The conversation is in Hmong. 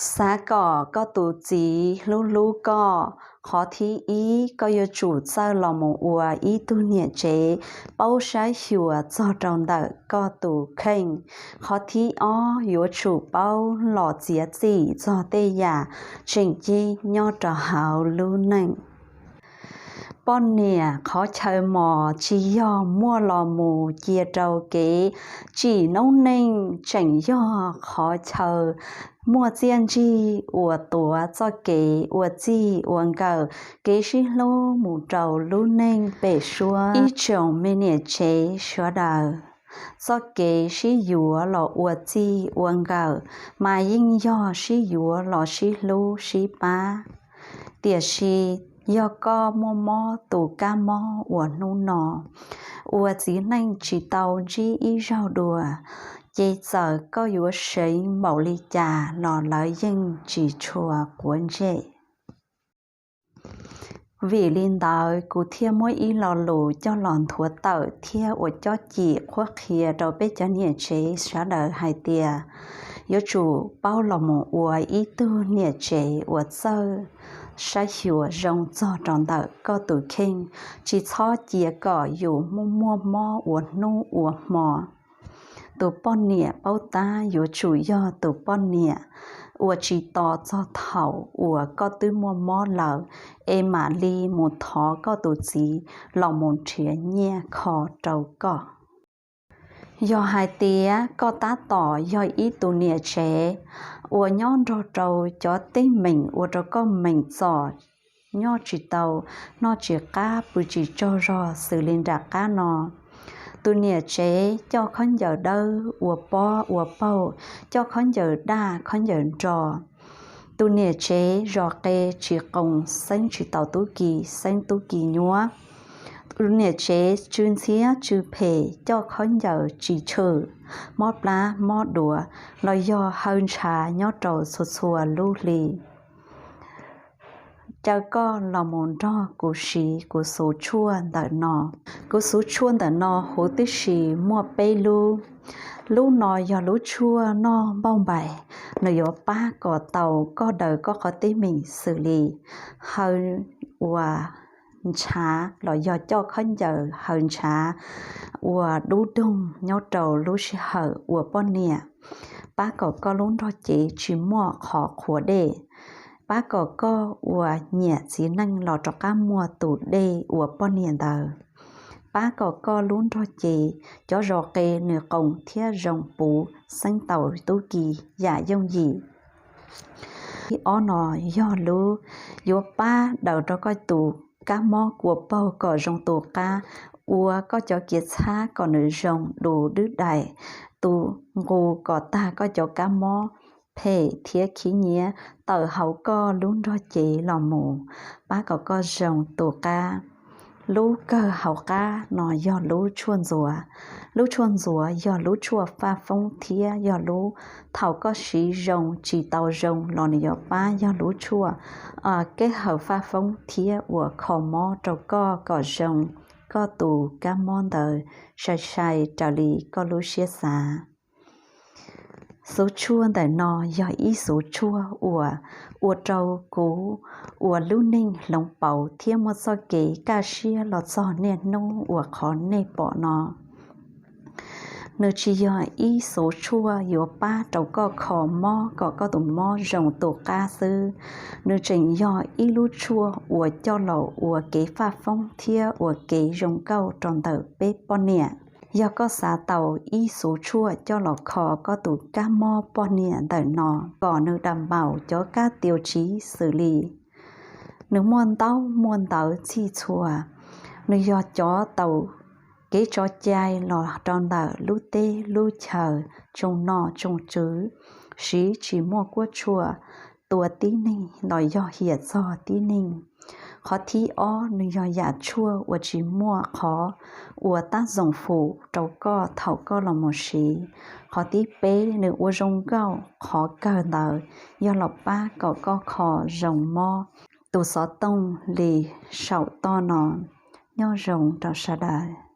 Xav kom koj tus txiv hlub hlub koj, qhov thib ib koj yuav tsum txawj los mus ua ib tug niam tsev paub saib xyuas txog rau ntawm koj tus kheej. Qhov thib ob yuav tsum paub los txiav txim txog tej yam tseem ceeb nyob rau hauv lub neej. Poj niam qhov chaw mos tsis yog muaj los mus cia rau kev tsim noob neej, tseem yog qhov chaw muaj txiaj ntsig uas tuav txoj kev ua txij ua nkawm, kev sib hlub mus rau lub neej pem suab. Ib tsoom me niam tsev sawv daws, txoj kev sib yuav los ua txij ua nkawm mas yeej yog sib yuav los sib hlub sib pab. Tiam sis yog koj muaj mob tus kab mob uas hnub no ua txiv neej tsis tau ntsib ib zaug dua, ces txawm koj yuav seev npaum li cas los lawv yeej tsis tshua quav ntsej. Vim li ntawd kuv thiaj muab ib lo lus coj los nthuav tawm thiab ua cob cim qhuab qhia rau peb cov niam tsev sawv daws hais tias yuav tsum paub los mus ua ib tug niam tsev uas txawj saib xyuas zoo txog rau ntawm koj tus kheej, tsis txhob cia kom yus muaj muaj mob ua hnub ua hmo. Tus poj niam paub tab yuav tsum yog tus poj niam uas tsis tos txog thaum uas koj twb muaj mob lawm es mam li mus thov koj tus txiv los mus nrhiav nyiaj kho rau koj. Yog hais tias koj tab tom yog ib tug niam tsev uas nyob nrog rau cov teeb meem ua rau koj meem txom, nyob tsis tau, noj tsis qab, pw tsis tsaug zog xws li nram qab no, tus niam tsev coj khaub ncaws dawb ua pob ua paug, coj khaub ncaws daj khaub ncaws nro. Tus niam tsev zos qe tsis qoos, xeeb tsis tau tub ki, xeeb tub ki nyuab. Tus niam tsev tsw ntxhiab tsw phem, coj khaub ncaws tsis tshwm, mob plab mob duav los yog haw ntshav nyob rau txhua txhua lub hli. Caw koj los mus nrog kuv siv kuv xuv tshuaj ntawm no. Kuv xuv tshuaj ntawm no huv tib si muaj peb lub. Lub no yog lub tshuaj noj npauj npaim, nws yuav pab kom tau koj daws koj qhov teeb meem xws li haw ua ntshav los yog coj khaub ncaws haw ntshav ua dub doog nyob rau lub sij hawm ua poj niam, pab kom koj lub nrog cev tsis muaj qhov qhuav dej, pab kom koj ua niam txiv neej los rov qab muaj tus dej ua poj niam ntawd, pab kom koj lub nrog cev cov zos qe nws qoos thiab zoo puv, xeeb tau tub ki yam yooj yim. Thib ob no yog lub yuav pab daws rau koj tus kab mob kua paug kom zoo tus qab, ua koj cov kiav txhab kom nws zoo dus dwb dais, tus nqus kom tag koj cov kab mob phem thiab khib nyiab tawm hauv koj lub nrog cev los mus, pab kom koj zoo tus qab. Lub kawg hauv qab no yog lub tshuaj ntxuav. Lub tshuaj ntxuav yog lub tshuaj faj foob thiab yog lub thaum koj siv zoo tsis tau zoo los nws yuav pab yog lub tshuaj keb hawm faj foob thiab ua kho mob rau koj kom zoo koj tus kab mob ntawd sai sai raws li koj lub siab xav. Xuv tshuaj ntawm no yog ib xuv tshuaj uas ua rau kuv ua lub neej hloov pauv thiab muaj txoj kev kaj siab los txog niaj hnub uas qhov nej pom no. Nws tsis yog ib xuv tshuaj yuav pab rau koj kho mob kom koj tus mob zoo tus qab xwb, nws tseem yog ib lub tshuaj uas coj los ua kev faj foob thiab ua kev zoo nkauj rau ntawm peb poj niam. Yog koj xav tau ib xuv tshuaj coj los kho koj tus kab mob poj niam ntawm no kom nws dam npaum cov kab tias tsiv xws li nws muaj ntaub muaj ntawv txhij txhua, nws yog cov tau kev tso cai los rau ntawm lub teb lub chaw, tsoom nom tsoom tswv, siv tsis muaj kuab tshuaj tua tib neeg los yog hiam txog tib neeg. Qhov thib ob, nws yog yam tshuaj uas tsis muaj qhov ua tab zoom fum rau koj thaum koj los mus siv. Qhov thib peb, nws ua zoo nkauj, qhov kawg ntawd yog los pab kom koj kho zoo mob tus xov tooj li saum toj no. Nyob zoo rau sawv daws.